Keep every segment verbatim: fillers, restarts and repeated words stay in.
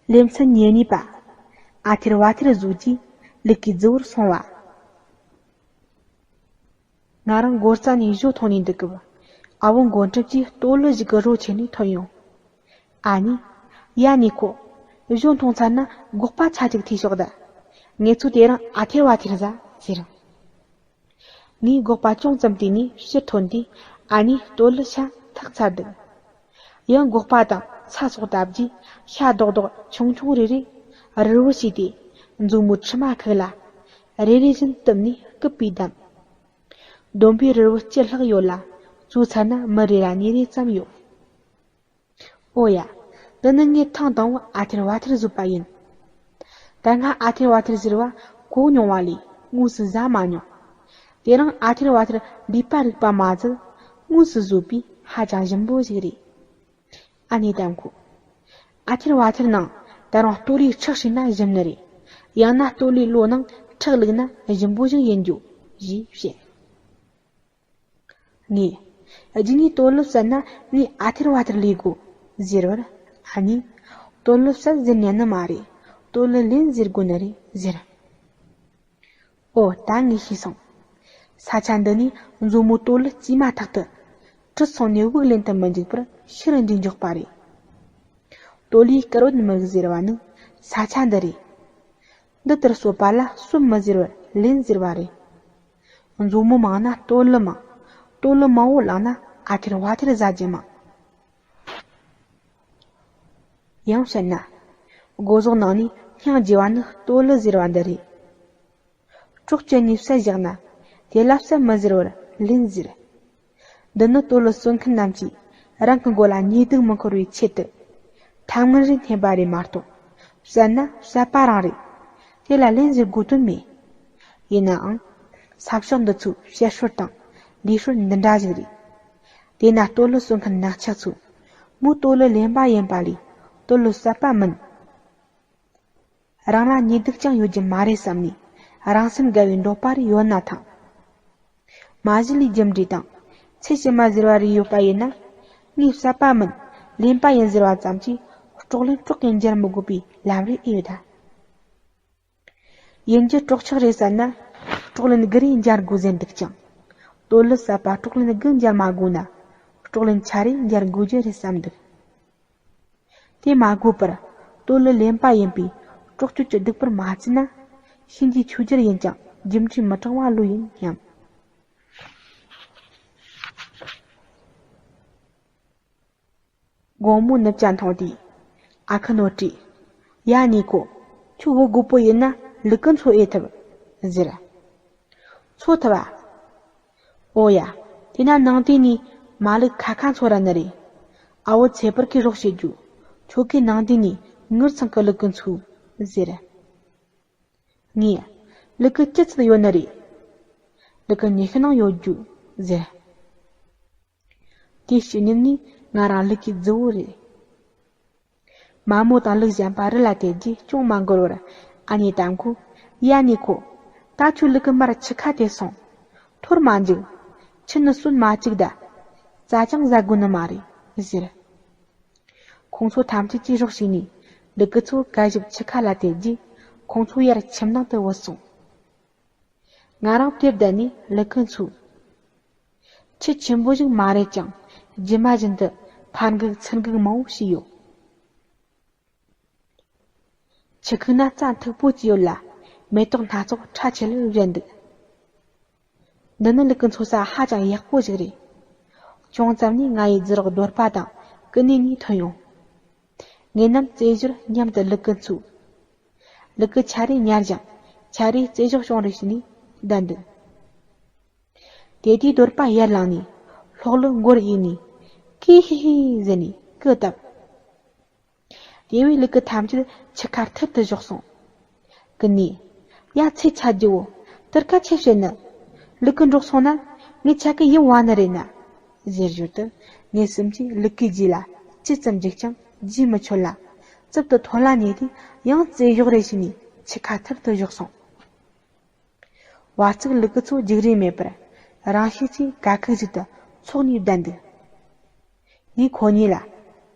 ལེ་ཚན་ཉེར་གཉིས་པ། ཨ་ཐེར་བ་ཐེར་བཟོ་རྒྱུའི་ལུག་གི་རྫི་བོར་སོང་བ། ང་རང་སྒོ་རྩ་ནས་ཞོ་འཐུང་ནས་འདུག་སྐབས། ཨ་བོ་མགོན་གྲུབ་ཀྱིས་སྟོད་ལུད་ཞིག་གི་རོ་ཁྱེར་ནས་ཐོན་ཡོང་། ཨ་ནེ། ཡ་ནེ་ཁོ། ཞོ་འཐུང་ཚར་ན་སྒོག་པ་ཆ་གཅིག་ཐུག་ཤོག་ད། ངེད་ཚོ་དེ་རིང་ཨ་ཐེར་བ་ཐེར་ཟ་ཟེར། ངས་སྒོག་པ་ཅུང་ཙམ་བལྟས་ནས་ཕྱིར་ཐོན་དུས། ཨ་ནེས་སྟོད་ལུད་ཤ་འཐག་ཚར་འདུག། ཡང་སྒོག་པ་དང་ཚྭ་སོགས་བཏབ་རྗེས། ཤ་རྡོག་རྡོག་ཆུང་ཆུང་རེ་རེ་རིལ་བུ་བྱས་ཏེ། མཛོ་མོའི་མཆིལ་མ་ཁུག་ལ་རེ་རེ་བཞིན་བཏུམས་ནས་སྐུད་པས་བསྡམས། བསྡོམས་པས་རིལ་བུ་བཅུ་ལྷག་ཡོད་ལ། བཙོས་ཚར་ན་མི་རེ་ལ་ཉིས་རེ་ཙམ་ཡོད། ཨོ་ཡ། འདི་ནི་ངས་ཐེངས་དང་པོ་ཨ་ཐེར་བ་ཐེར་བཟོས་པ་ཡིན། ད་སྔ་ཨ་ཐེར་བ་ཐེར་ཟེར་བ་གོ་མྱོང་བ་ལས་དངོས་སུ་ཟ་མ་མྱོང་། དེ་རིང་ཨ་ཐེར་བ་ཐེར་འདས་པ་རིག་པ་མ་ཟད་དངོས་སུ་བཟོས་པས་ཧ་ཅང་ཞིམ་པོ་ཞིག་རེད། ཨ་ནེ་དམ་ཁོ། ཨ་ཐེར་བ་ཐེར་ནང་ད་རུང་སྟོད་ལུད་ཁྲག་བྱུགས་ན་ཞིམ་ནི་རེད། ཡང་ན་སྟོད་ལུད་ལོ་ནང་ཁྲག་བླུགས་ན་ཞིམ་པོ་ཞིག་ཡིན་རྒྱུ། ཞེས་བཤད། ངས། རྗེས་ནས་སྟོད་ལུད་བསད་ན་ངས་ཨ་ཐེར་བ་ཐེར་ལས་དགོས་ཟེར་བར། ཨ་ནེས། སྟོད་ལུད་བསད་ཟེར་ཉན་ནི་མ་རེད། སྟོད་ལུད་ལེན་ཟེར་དགོས་ནི་རེད་ཟེར། ཨོ་ད་ངས་ཤེས་སོང་། ས་ཆ་འདི་ནས་མཛོ་མོ་སྟོད་ལུད་རྩིས་མ་ཐག་ཏུ་བྲུལ་སོང་ནས་དབུགས་ལེན་དུ་མི་འཇུག་པར་ཤི་རུ་འཇུག་འཇོག་པ་རེད། སྟོད་ལུད་དཀར་བོ་མི་རིགས་ཟེར་བ་ནི་ས་ཆ་འདི་རེད། འདི་ལྟར་གསོད་པ་ལ་གསོད་མི་ཟེར་བར་ལེན་ཟེར་བ་རེད། མཛོ་མོ་མང་ན་སྟོད་ལུད་མང་། སྟོད་ལུད་མང་བོ་བླངས་ན་ཨ་ཐེར་བ་ཐེར་ཟ་རྒྱུ་མང་། ཡང་བཤད་ན། སྒོ་ཟོག་ནང་ནས་སྙིང་རྗེ་བ་ནི་སྟོད་ལུད་ཟེར་བ་འདི་རེད། སྲོག་གཅོད་ནས་བསད་བཞག་ན་དེ་ལ་བསད་མི་ཟེར་བར་ལེན་ཟེར། འདི་ནི་སྟོད་ལུད་གསོད་མཁན་རྣམས་ཀྱིས་རང་གི་མགོ་ལ་ཉེས་སྡིག་མི་འཁོར་བའི་ཆེད་དུ་ཐབས་ངན་རེ་འཐེན་པ་རེད་མ་གཏོགས། བསད་ན་བསད་པ་རང་རེད། དེ་ལ་ལན་ཟེར་དགོས་དོན་མེད། ཡིན་ནའང་། ས་ཕྱོགས་འདི་ཚོའི་བཤད་སྲོལ་དང་ལུགས་སྲོལ་འདི་འདྲ་ཞིག་རེད། དེས་ན་སྟོད་ལུད་གསོད་མཁན་ནག་ཆགས་ཚོས་མོ་སྟོད་ལུད་ལེན་པ་ཡིན་པ་ལས་སྟོད་ལུད་བསད་པ་མིན། རང་ལ་ཉེས་སྡིག་ཅང་ཡོད་རྒྱུ་མ་རེད་བསམ་ནས་རང་སེམས་དགའ་བའི་འདོད་པ་རེ་ཡོད་ན་ཐང་། མ་གཞི་ལས་རྒྱུ་འབྲས་དང་ཚེ་ཕྱི་མ་ཟེར་བ་རེ་ཡོད་པ་ཡིན་ན། ངས་བསད་པ་མིན། ལེན་པ་ཡིན་ཟེར་བ་ཙམ་གྱིས་སྲོག་ལན་སྲོག་གིས་འཇལ་མི་དགོས་པའི་ལམ་རེ་ཨེ་ཡོད་ད། ཡིན་རྒྱུ་སྲོག་ཆགས་རེད་བསད་ན་སྲོག་ལན་དགུ་རེ་འཇལ་དགོས་ཟེར་འདུག་ཀྱང་། སྟོད་ལུད་བསད་པ་སྲོག་ལན་དགུ་འཇལ་མ་དགོས་ན་སྲོག་ལན་ཆ་རེ་འཇལ་དགོས་རྒྱུ་རེད་བསམ་འདུག། དེ་མ་དགོས་པར་སྟོད་ལུད་ལེན་པ་ཡིན་པས་སྲོག་གཅོད་ཀྱི་སྡིག་པར་མ་བརྩིས་ན། གཤིན་རྗེའི་ཆོས་རྒྱལ་ཡིན་ཀྱང་རྒྱུ་འབྲས་མི་དྲང་བ་ལོས་ཡིན་སྙམ། དགོང་མོ་ནུབ་ཆ་འཐུང་དུས། ཨ་ཁུ་ནོར་བཀྲས། ཡ་ནེ་ཁོ། ཁྱོད་བུ་རྒོད་པོ་ཡིན་ན་ལུག་གུ་འཚོ་ཨེ་ཐུབ། ཟེར། འཚོ་ཐུབ་ཨ། ཨོ་ཡ། དེ་ན་ནང་དུས་ནས་མ་ལུག་ཁ་ཁ་འཚོ་ར་ནི་རེད། ཨ་བོ་ཚེ་འཕེལ་གྱིས་རོགས་བྱེད་རྒྱུ། ཁྱོད་ཀྱིས་ནང་དུས་ནས་ངུར་ཚང་གི་ལུག་གུ་འཚོ། ཟེར། ངས། ལུག་གུ་ཅི་ཚད་ཡོད་ནི་རེད། ལུག་གུ་ཉི་ཤུ་ནང་ཡོད་རྒྱུ། ཟེར། དེའི་ཕྱི་ཉིན་ནས་ང་རང་ལུག་གི་རྫི་བོ་རེད། མ་མོ་དང་ལུག་གཞན་པ་རི་ལ་དེད་རྗེས་ཅུང་མ་འགོར་བར་ཨ་ནེ་དམ་ཁོས། ཡ་ནེ་ཁོ། ད་ཁྱོད་ལུག་གི་མར་ཁྱི་ཁ་དེད་སོང་། འཐོར་མ་འཇུག། ཁྱི་ནི་གསོན་མ་བཅུག་ད། རྩྭ་ཅང་ཟ་དགོས་ནི་མ་རེད། ཟེར། ཁོང་ཚོ་ཐམས་ཅད་ཀྱིས་རོགས་བྱས་ནས་ལུག་གུ་ཚོ་གད་ཞབས་ཁྱི་ཁ་ལ་དེད་རྗེས་ཁོང་ཚོ་ཡར་ཁྱིམ་ནང་དུ་བུད་སོང་། ང་རང་དེར་བསྡད་ནས་ལུག་གུ་འཚོས། ཁྱི་ཆེན་པོ་ཞིག་མ་རེད་ཀྱང་རྗེས་མ་བཞིན་དུ་ཕར་འགུག་ཚུར་འགུག་མང་བོ་བྱས་ཡོད། ཁྱི་ཁུག་ན་རྩྭ་མཐུག་པོ་ཅིག་ཡོད་ལ་མེ་ཏོག་སྣ་ཚོགས་ཁྲ་ཆེ་ལེར་བཞད་འདུག། འདི་ནི་ལུག་གུ་འཚོ་ས་ཧ་ཅང་ཡག་པོ་ཞིག་རེད། ཅུང་ཙམ་ནས་ང་ཡི་རྫི་རོགས་རྡོར་པ་དང་ཀུ་ནེ་གཉིས་ཐོན་ཡོང་། ངེད་རྣམས་རྩེད་ཞོར་མཉམ་དུ་ལུག་གུ་འཚོས། ལུག་གུ་ཆ་རེ་ཉར་ཞིང་ཆ་རེ་རྩེད་ཞོར་ཅུང་རེ་བྱས་ནས་བསྡད་འདུག། དེ་དུས་རྡོར་པ་ཡར་ལངས་ནས་ལྷོག་ལུ་མགོར་གཡུགས་ནས་ཀི་ཧི་ཧི་ཟེར་ནས་སྐུ་བཏབ། དེ་བས་ལུག་གུ་ཐམས་ཅད་ཁྱི་ཁར་ཐིར་དུ་ཞོག་སོང་། ཀུ་ནེས། ཡ་ཚེ་ཆད་རྒྱུ་བོ། དེར་ཁ་ཆེ་བཤད་ནི། ལུག་གུ་འགྲོགས་སོང་ན། ངའི་ཆ་གི་ཡིད་བ་ནི་རེད་ན། ཟེར་ཞོར་དུ་ངེད་གསུམ་གྱིས་ལུག་གུའི་རྗེས་ལ་ཅི་ཙམ་འཇུག་ཀྱང་རྗེས་མི་ཆོད་ལ། རྩིབ་ཏུ་ཐོན་ལ་ཉེ་དུས་ཡང་རྩེ་གཞོག་རེ་བྱས་ནས་ཁྱི་ཁ་ཐིར་དུ་ཞོག་སོང་། བ་ཚིག་ལུག་གུ་ཚོ་རྒྱུག་རེས་མེད་པར་རང་ཤེད་ཀྱིས་ག་ཁུག་ཅིག་ཏུ་འཚོགས་ནས་བསྡད་འདུག། ངས་ཁོ་གཉིས་ལ།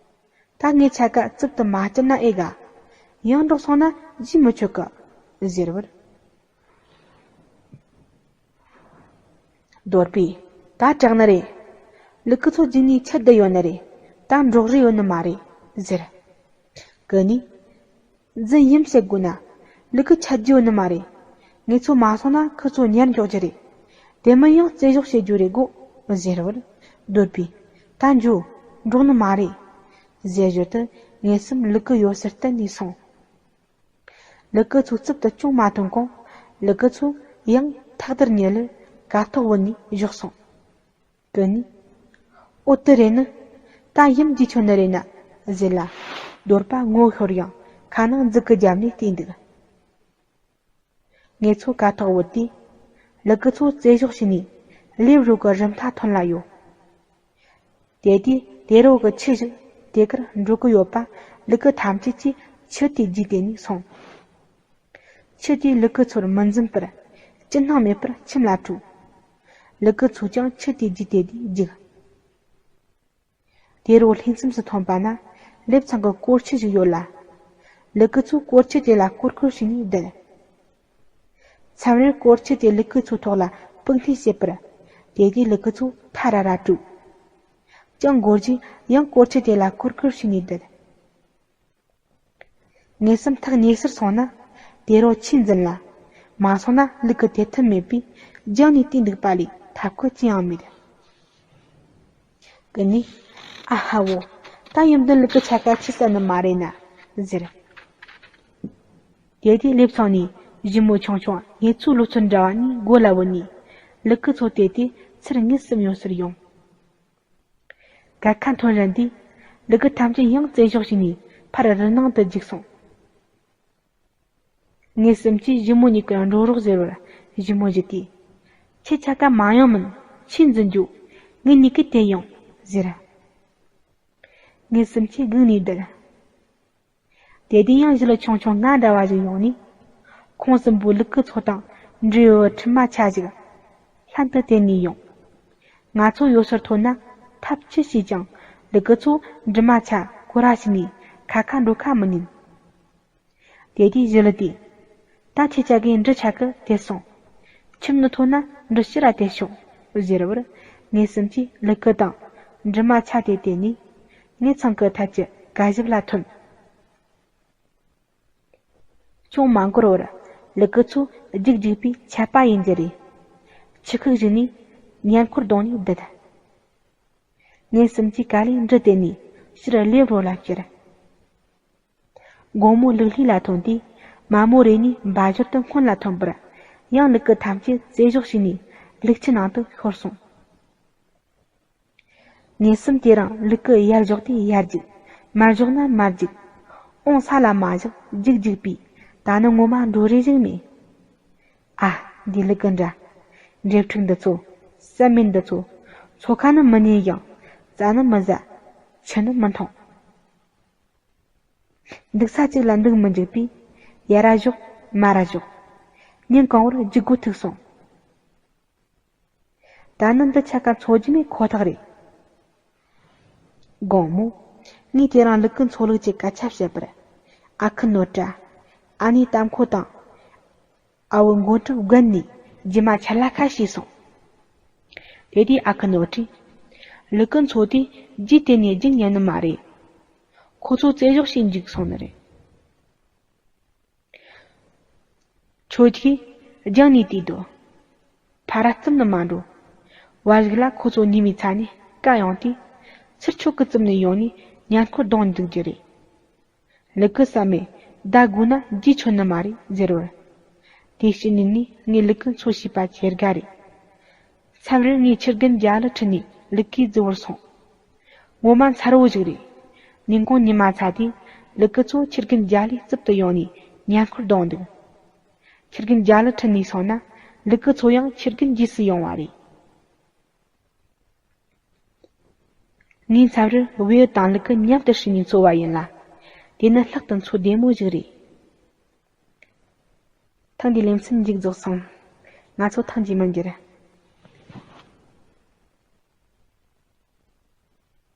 ད་ངའི་ཆ་ག་རྩིབ་ཏུ་མ་བསྐྱུར་ན་ཨེ་དགའ། ཡང་འགྲོགས་སོང་ན་རྗེས་མི་ཆོད་གི་ཟེར་བར། རྡོར་པས། ད་དྲག་ནི་རེད། ལུ་གུ་ཚོ་རྒྱུགས་ནས་ཆད་བསྡད་ཡོད་ནི་རེད། ད་འགྲོགས་རེ་ཡོད་ནི་མ་རེད་ཟེར། ཀུན་ནས། རྫུན་ཡིན་བཤད་དགོས་ན། ལུ་གུ་ཆད་རྒྱུ་ཡོད་ནི་མ་རེད། ངེད་ཚོ་མ་སོང་ན་ཁོ་ཚོ་ཉར་འགྱོ་རྒྱུ་རེད། དེ་མིན་ཡང་རྩེད་གཞོགས་བྱེད་རྒྱུ་རེད་གོ་ཟེར་བར། རྡོར་པས། ད་འགྱོ། འགྲོགས་ནི་མ་རེད། ཟེར་ཞོར་དུ་ངེད་གསུམ་ལུ་གུ་ཡོད་སར་བསྟན་ནས་སོང་། ལུ་གུ་ཚོའི་རྩིབ་ཏུ་ཅུང་མ་ཐོན་གོང་། ལུ་གུ་ཚོ་ཡང་ཐག་དར་ཉལ་ལེར་ཀ་ཐོག་བུད་ནས་བཞག་སོང་། ཀུན་ནས། ཨོ་དེ་རེད་ནི། ད་ཡུམ་རྗེས་ཆོད་ནི་རེད་ན་ཟེར་ལ། རྡོར་པ་ངོ་ཤོར་ཡང་ཁ་ནང་མཛུབ་གུ་བརྒྱབ་ནས་བལྟས་འདུག་ངེད་ཚོ་ཀ་ཐོག་བུད་དུས། ལུ་གུ་ཚོ་རྩེད་གཞོགས་བྱས་ནས་ལེབ་རོ་གི་རི་མཐའ་ཐོན་ལ་ཡོད། དེ་དུས་དེ་རོ་གི་ཁྱི་ཞིག་དེ་གར་འགྲོ་གི་ཡོད་པ་ལུ་གུ་ཐམས་ཅད་ཀྱིས་ཁྱི་དེའི་རྗེས་དེད་ནས་སོང་། ཁྱི་དེས་ལུ་གུ་ཚོར་མི་འཛེམ་པར་ཅི་སྣང་མེད་པར་ཁྱིམ་ལ་བྲོས། ལུ་གུ་ཚོས་ཀྱང་ཁྱི་དེའི་རྗེས་དེད་དེ་རྒྱུགས། དེ་རུ་ལྷས་མཚམས་སུ་ཐོན་པ་ན་ལེབ་ཚང་གི་སྐོར་ཆུ་ཞིག་ཡོད་ལ། ལུ་གུ་ཚོས་སྐོར་ཆུ་དེ་ལ་སྐོར་སྐོར་བྱས་ནས་བསྡད། མཚམས་རེར་སྐོར་ཆུ་དེ་ལུ་གུ་ཚོའི་ཐོག་ལ་སྤུག་འཐེན་བྱེད་པར། དེ་དུས་ལུ་གུ་ཚོ་ཐ་ར་ར་བྲོས། ཅང་འགོར་རྗེས་ཡང་སྐོར་ཆུ་དེ་ལ་སྐོར་སྐོར་བྱས་ནས་བསྡད། ངེད་གསུམ་ཐག་ཉེ་སར་སོང་ན་དེ་རུ་ཆུས་འཛིན་ལ། མ་སོང་ན་ལུ་གུ་དེད་ཐུབ་མེད་པས་རྒྱང་ནས་བལྟས་འདུག་པ་ལས་ཐབས་ཁུར་ཅི་ཡང་མེད། ཀུན་ནས། ཨ་ཧ་བོ། ད་ཡུམ་འདི་ལུ་གུ་ཆ་ག་ཆི་ཟ་ནི་མ་རེད་ན་ཟེར། དེ་དུས་ལེབ་ཚང་ནས་གཞི་མོ་ཆུང་ཆུང་ངེད་ཚོའི་ལོ་ཚོད་འདྲ་བ་གཉིས་མགོ་ལ་བུད་ནས་ལུ་གུ་ཚོ་དེད་དེ་ཚུར་ངེད་གསུམ་ཡོང་སར་ཡོང་། གར་ཁ་ཐོན་རན་དུས་ལུ་གུ་ཐམས་ཅད་ཡང་རྩེད་གཞོགས་བྱས་ནས་ཕར་རི་ནང་དུ་རྒྱུགས་སོང་། ངེད་གསུམ་གྱིས་གཞི་མོ་གཉིས་ཀར་འགྲོ་རོགས་ཟེར་བར། གཞི་མོ་བཞི་དེས། ཁྱེད་ཆ་ག་མ་ཡོང་མིན་ཆུས་འཛིན་རྒྱུ། ངེད་གཉིས་ཀས་དེད་ཡོང་ཟེར། ངེད་གསུམ་གྱིས་སྒུག་ནས་བསྡད། དེ་དུས་ཡང་གཞི་ལ་ཆུང་ཆུང་ང་འདྲ་བ་ཞིག་ཡོང་ནས། ཁོང་གསུམ་པོའི་ལུ་གུ་ཚོ་དང་འབྲེལ་ཡོད་འཕྲུལ་མ་ཆ་ཞིག་ལྷན་དུ་དེད་ནས་ཡོང་། ང་ཚོ་ཡོད་སར་ཐོན་ན་ཐབས་ཅི་བྱས་ཀྱང་ལུ་གུ་ཚོ་འབྲུ་མ་ཆ་ཁོ་ར་བྱས་ནས་ཁ་ཁ་འགྲོ་ཁ་མི་ཉན། དེ་དུས་གཞི་ལུ་དེས། ད་ཁྱེད་ཅག་གིས་འབྲུ་ཆ་གི་དེད་སོང་། ཁྱིམ་ནས་ཐོན་ན་འབྲུ་ཕྱིར་ར་དེད་ཤོག་ཟེར་བར། ངེད་གསུམ་གྱིས་ལུ་གུ་དང་འབྲུ་མ་ཆ་དེ་དེད་ནས་ངེད་ཚང་གི་ཐད་ཀྱི་ཀ་ཞབས་ལ་ཐོན། ཅུང་མ་འགོར་བར་ལུ་གུ་ཚོ་རྒྱུག་རྒྱུག་པའི་ཆད་པ་ཡིན་རྒྱུ་རེད། ཆུ་ཁུག་ཞིག་ནས་ཉལ་འཁོར་བརྡུངས་ནས་བསྡད། ངེད་གསུམ་གྱིས་ག་ལེར་འབྲུ་དེད་ནས་ཕྱིར་ལེབ་རོ་ལ་བསྐྱུར། དགོང་མོ་ལུག་ལྷས་ལ་ཐོན་དུས་མ་མོ་རེ་གཉིས་འབའ་ཞོར་དུ་སྔོན་ལ་ཐོན་པར། ཡང་ལུ་གུ་ཐམས་ཅད་རྩེད་གཞོགས་བྱས་ནས་ལུག་ཁྱུ་ནང་དུ་ཤོར་སོང་། ངེད་གསུམ་དེ་རིང་ལུ་གུ་ཡར་ཞོག་དུས་ཡར་རྒྱུག་མར་ཞོག་ན་མར་རྒྱུག་ཨོང་ས་ལ་མ་བཞག་རྒྱུག་རྒྱུག་པས་ད་ནི་ངོ་མ་འགྲོ་རེ་ཞིག་མེད། ཨ། འདི་ལུ་གུ་འདྲ། འབྲས་ཕྲུག་འདི་ཚོ། ཟ་མིན་འདི་ཚོ། མཚོ་ཁ་ནི་མི་ཉན་ཡང་། རྩྭ་ནི་མི་ཟ། ཆུ་ནི་མི་འཐུང་། འདུག་ས་གཅིག་ལ་འདུག་མི་འཇུག་པས། ཡར་ར་ཞོག་མར་ར་ཞོག་ཉིན་གང་བོར་རྒྱུག་དགོས་ཐུག་སོང་། ད་ནི་འདི་ཆ་ག་འཚོ་རྒྱུ་མེད་ཁོ་ཐག་རེད། དགོང་མོ། ངས་དེ་རིང་ལུ་གུ་འཚོ་ལུགས་ཀྱི་སྐད་ཆ་བཤད་པར། ཨ་ཁུ་ནོར་བཀྲ། ཨ་ནེ་ལྟམ་ཁོ་དང་། ཨ་བུ་མགོན་གྲུབ་དགོན་ནས་རྗེས་མ་ཆ་ལ་ཁ་ཤས་སོང་། དེ་དུས་ཨ་ཁུ་ནོར་བཀྲས། ལུ་གུ་འཚོ་དུས་རྗེས་དེད་ནས་རྒྱུག་ཉན་ནི་མ་རེད། ཁོ་ཚོ་རྩེད་གཞོགས་བྱས་འཇུག་སོང་ནི་རེད། ཁྱོད་ཀྱིས་རྒྱང་ནས་བལྟས་དོ། ཕར་ར་བཙུམ་ནི་མ་འགྲོ། བར་ཞིག་ལ་ཁོ་ཚོ་ཉི་མའི་ཚ་ནས་བཀག་ཡོང་དུས། ཚུར་ཁྱོད་ཀྱིས་བཙུམ་ནས་ཡོང་ནས་ཉལ་འཁོར་བརྡུངས་འདུག་རྒྱུ་རེད། ལུ་གུ་བསམ་མེད་བདའ་དགོས་ན་རྗེས་ཆོད་ནི་མ་རེད་ཟེར་བར། དེ་ཕྱི་ཉིན་ནས་ངས་ལུ་གུ་འཚོ་ཤེས་པ་ཇེ་དགའ་རེད། མཚམས་རེར་ངས་ཁྱི་རྒན་རྒྱ་ལི་ཁྲིད་ནས་ལུ་གུའི་རྫི་བོར་སོང་། ངོ་མ་མཚར་བོ་ཞིག་རེད། ཉིན་གུང་ཉི་མ་ཚ་དུས་ལུ་གུ་ཚོ་ཁྱི་རྒན་རྒྱ་ལིའི་རྩིབ་ཏུ་ཡོང་ནས་ཉལ་འཁོར་བརྡུངས་འདུག་ཁྱི་རྒན་རྒྱ་ལི་ཁྲིད་ནས་སོང་ན་ལུ་གུ་ཚོ་ཡང་ཁྱི་རྒན་རྗེས་སུ་ཡོང་བ་རེད། ངས་མཚམས་རེར་བེའུ་དང་ལུ་གུ་མཉམ་དུ་བསྲིངས་ནས་འཚོ་བ་ཡིན་ལ། དེ་ནི་ལྷག་ཏུ་འཚོ་བདེ་མོ་ཞིག་རེད། ཐེངས་འདིའི་ལེ་ཚན་མཇུག་རྫོགས་སོང་། ང་ཚོ་ཐེངས་རྗེས་མར་མཇལ།